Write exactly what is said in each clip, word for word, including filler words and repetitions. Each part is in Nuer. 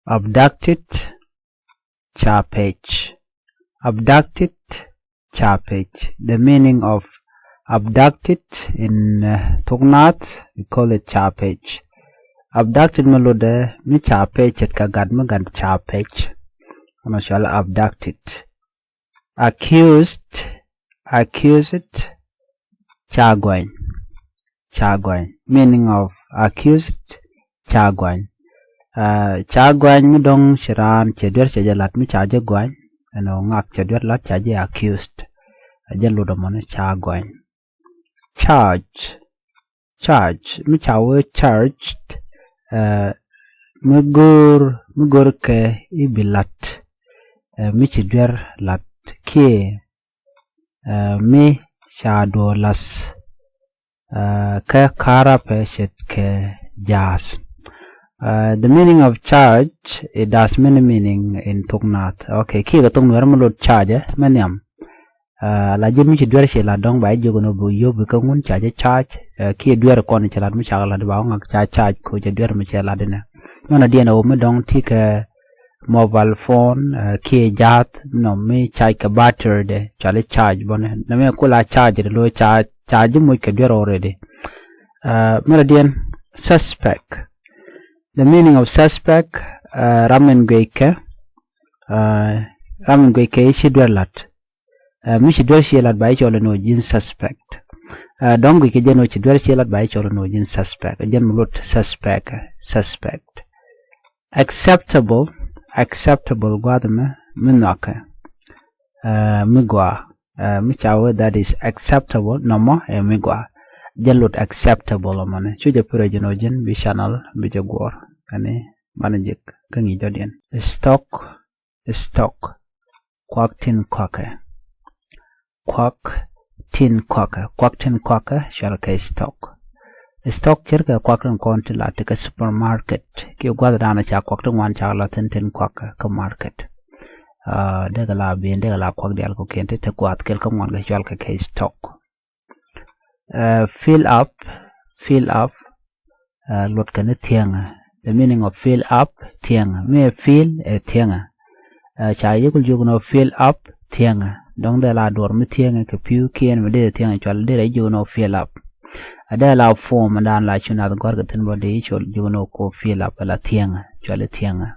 Abducted, ca pec. Abducted, ca pec. The meaning of abducted in uh, Thok Naath, we call it ca pec. Abducted mi lotdɛ mi ca pec ce̱tkɛ gat mi gat ca pec. Kɔnɔ cɔal abducted. Accused, accused, ca gɔany. Ca gɔany. Meaning of accused, ca gɔany. Uh, ca gɔany mi dɔ̱ŋ ci raan cɛ duer cɛ jɛ lat mi ca jɛ gɔany. Ɛn ɔ ŋak cɛ duer lat ca jɛ accused. Ɛ jɛ lotdɛ mɔni ca gɔany. Charge, charge, mi ca wee charged, uh, mi go̱o̱r mi go̱o̱r kɛ i̱ bi lat, uh, mi ci duer lat kiɛ uh, mi ca duɔ̱ɔ̱r lath, uh, kä ka̱rapɛ ce̱tkɛ ja̱a̱th. Uh, the meaning of charge, it has many meaning in Thok Naath. Okay, kiɛ kɛ Thok Nuɛr mi lot charge, eh, mɛ nhiam. Uh, la ji̱ mi ci duer ci la dɔ̱ŋ ba ji̱ jiök ni bi yop bi kä ŋun ca ji̱ charge, uh, kiɛ duer kɔn ci lat mi ca lat ba ŋak ca charge ko ca duer mi ci lat inɛ. Mɛn a diɛn a wä mi dɔ̱ŋ ti kɛ mobile phone, uh, kiɛ ja̱a̱th nɔ mi charge kɛ battery dɛ cɔali charge bɔni. Nɛ mi ku la charge dɛ lo ca charge moc kɛ duer already. Uh, mɛn a diɛn suspect. The meaning of suspect, uh, ram in guic kɛ, uh, ram in guic kɛ i̱ ci duer lat. Uh, mi ci duer ci lat ba i̱ cɔl in ɔ ji̱n suspect. Uh, dɔ̱ŋ guic kɛ jɛn ɔ ci duer ci lat ba i̱ cɔl in ɔ ji̱n suspect. Jɛn mi lot suspect, suspect. Acceptable, acceptable gua̱th mɛ mi nhɔakɛ. Uh, mi gɔaa, uh, mi ca wee that is acceptable nɔmɔ ɛ mi gɔaa. Jɛn lot acceptable ɔmɔni cu jɛ pirɛ ji̱n ɔ ji̱n bi channel bi jɛ guɔ̱ɔ̱r. Kɛn i̱ banɛ jek kä ŋi̱i̱c dɔ̱diɛn. Stock, stock. Kuak tin kuakɛ. Kuak tin kuakɛ. Kuak tin kuakɛ cɔal kɛ stock. Stock ce̱tkɛ kuak tin kɔn ti la ti kɛ supermarket. Kiɛ gua̱th dan ca kuak ti ŋuan ca la thin tin kuakɛ kä market. Uh, dee kɛ la ben dee kɛ la kuak dial kɔ kiɛn ti te gua̱th kɛl kä ŋuan kɛ cɔal kɛ kɛ stock. Uh, fill up, fill up, uh, luɔt kɛn thiɛŋɛ. The meaning of fill up, thiɛŋɛ. Mi ɛ fill ɛ thiɛŋɛ. Uh, ca yikul jiök nɔ fill up, thiɛŋɛ. Dɔ̱ŋ dee la duɔr mi thiɛŋɛ kɛ pi̱w kiɛn mi dee thiɛŋɛ cɔal dee rɛ jiök nɔ fill up. A dee la form dan la cu nath gɔ̱r kɛ thin bɔ dee cɔl jiök nɔ ko fill up la thiɛŋɛ cɔal thiɛŋɛ.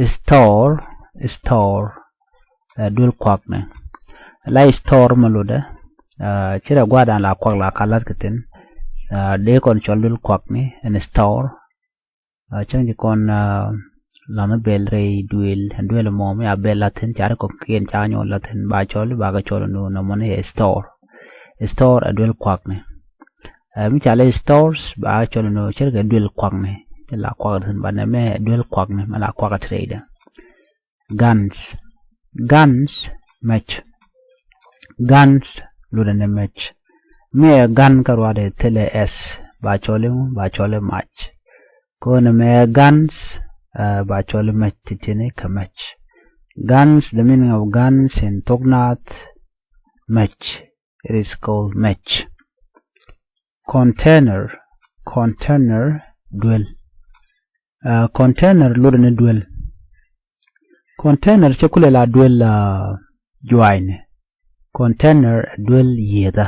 Store, store. Ɛ duel kuakni. La store mɛ lotdɛ. Ɛ ci rɛ gua̱a̱dan la kuak la ka lath kɛ thin. Ɛ dee kɔn cɔl duel kuakni ɛn store. Ɛ cäŋ ci kɔn ɛ la̱n bɛl rɛy duel ɛn duel mɔ mi a bɛl lath thin ca ri kɔkiɛn ca nyɔl lath thin ba cɔl ba kɛ cɔl nu nɔmɔni ɛ store. Store ɛ duel kuakni. Ɛ mi ca lɛ stores ba cɔl nu cɛ rɛ kɛ duel kuakni. Ci la kuak thin ba nɛ mɛ duel kuakni mɛ la kuak thin rɛydɛ. Guns. Guns, mɛc. Guns, lotdɛ ni mɛc. Mi ɛ gun kä ruaadɛ thilɛ s ba cɔli ŋu ba cɔli mac. Kɔn mɛ guns, uh, ba cɔli mɛc ti tini kɛ mɛc. Guns, the meaning of guns in Thok Naath, mɛc. It is called mɛc. Container, container, duel. Uh, container lotdɛ ni duel. Container cɛ kulɛ la duel uh, juaacni. Container duel yiethä.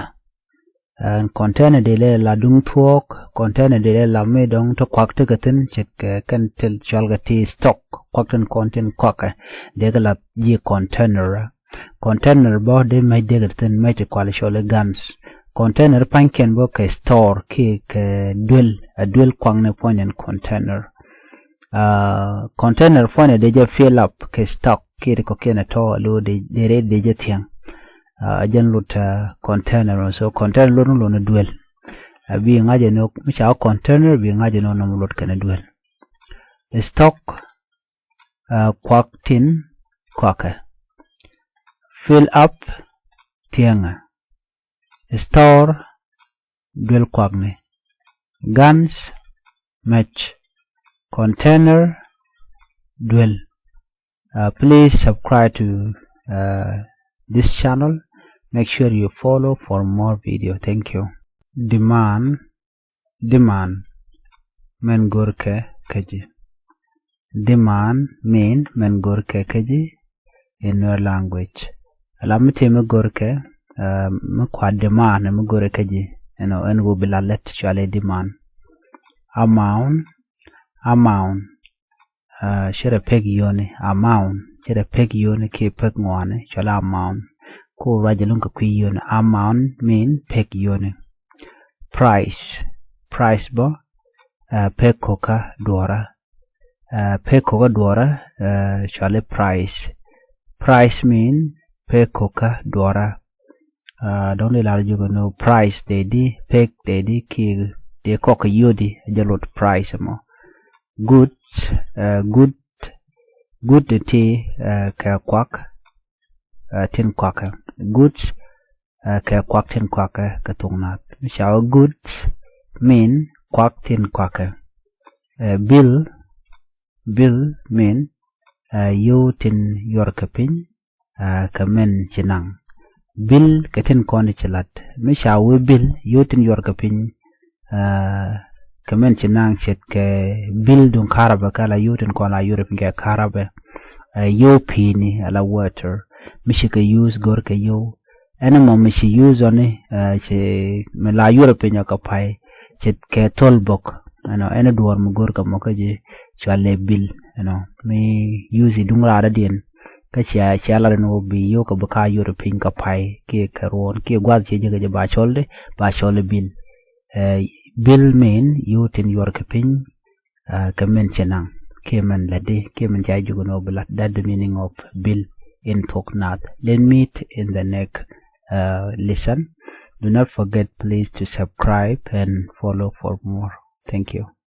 Uh, container dee lɛ la duŋ thuɔɔk. Container dee lɛ la mi dɔŋ ti kuak ti kɛ thin ce̱tkɛ kɛn til cɔal kɛ ti stock. Kuak tin kɔn tin kuakɛ dee kɛ la ji̱ container. Container bä dee mec dee kɛ thin mec ti kual cɔl i̱ guns. Container pa̱nykiɛn bä kɛ store kiɛ kɛ duel a duel kuaŋni puɔ̱ny ɛn container. Uh, container puɔ̱ny ɛ dee jɛ fill up kɛ stock kiɛ ti kɔkiɛn ɛ tɔ̱ a lo̱o̱ dee rɛy dee jɛ thiäŋ. Uh, a jɛn lot uh, container so container lot ni lot ni duel. A bi ŋa̱c ɛn mi ca container bi ŋa̱c ɛn nɔmɔ lot kɛn duel. Stock, uh, kuak tin kuakɛ. Fill up, thiäŋɛ. Store, duel kuakni. Guns, mɛc. Container, duel. Uh, please subscribe to uh, this channel. Make sure you follow for more video. Thank you. Demand, demand. Mɛn görkɛ kä ji̱. Demand mean mɛn go̱rkɛ kä ji̱ in Nuer language. Ala mi tëë mi go̱rkɛ, mi kua demand mi go̱rkɛ kä ji̱, ɛn ɣöö bi la lät cɔalɛ demand. Amount, amount, cirɛ pek yio̱ni. Amount cirɛ pek yio̱ni kiɛ pek ŋuani, cɔalɛ amount. Ku ruac ɛlɔ̱ŋ kɛ kui̱ yio̱ni. Amount mean pek yio̱ni. Price, price bä, pek kokä duɔrä. Pek kokä duɔrä, cɔalɛ price. Price mean pek kokä duɔrä. Dɔ̱ŋ di lar jukɛ ni price tëë di, pek tëë di kiɛ tëë kɔk kɛ yio̱di, jɛ lot price mɔ. Good, good, good ti kɛ kuak, tin kuakɛ. Good kɛ kuak tin kuakɛ kɛ thok Naath. Mi ca wee goods mean kuak tin kuakɛ. Bill, bill mean yio̱w tin yuɔrkɛ piny kɛ mɛn ci naŋ. Bill kɛ tin kɔn ci lat. Mi ca wee bill, yio̱w tin yuɔrkɛ piny kɛ mɛn ci naŋ ce̱tkɛ bill duŋ karabɛ, kä la yio̱w tin kɔn la yuɔrkɛ piny kɛ karabɛ. Yio̱w pi̱i̱ni ala water. Mi cikɛ use go̱rkɛ yio̱w. Ɛn mɔ mi ci use ɔni, ci mi la yuɔrkɛ piny ɔ kɛ pay, ce̱tkɛ thol bok. Ɛn duɔ̱ɔ̱r mi go̱rkɛ mɔ kä ji̱ cɔalɛ bill. Mi use i̱ duŋ raadädiɛn kä cia, cia lat ɛn ɣöö bi yio̱w kɛ bi ka yuɔrkɛ piny kɛ pay kiɛ kɛ ruɔ̱n kiɛ gua̱th ciɛ jɛ kɛ jɛ ba cɔl di, ba cɔl i̱ bill. Bill mean yio̱w tin yuɔrkɛ piny kɛ mɛn ci naŋ kiɛ mɛn lätdi kiɛ mɛn ca jukɛ ni ɣöö bi lat. That the meaning of bill in thok Naath. Let meet in the next lesson. Do not forget, please, to subscribe and follow for more. Thank you.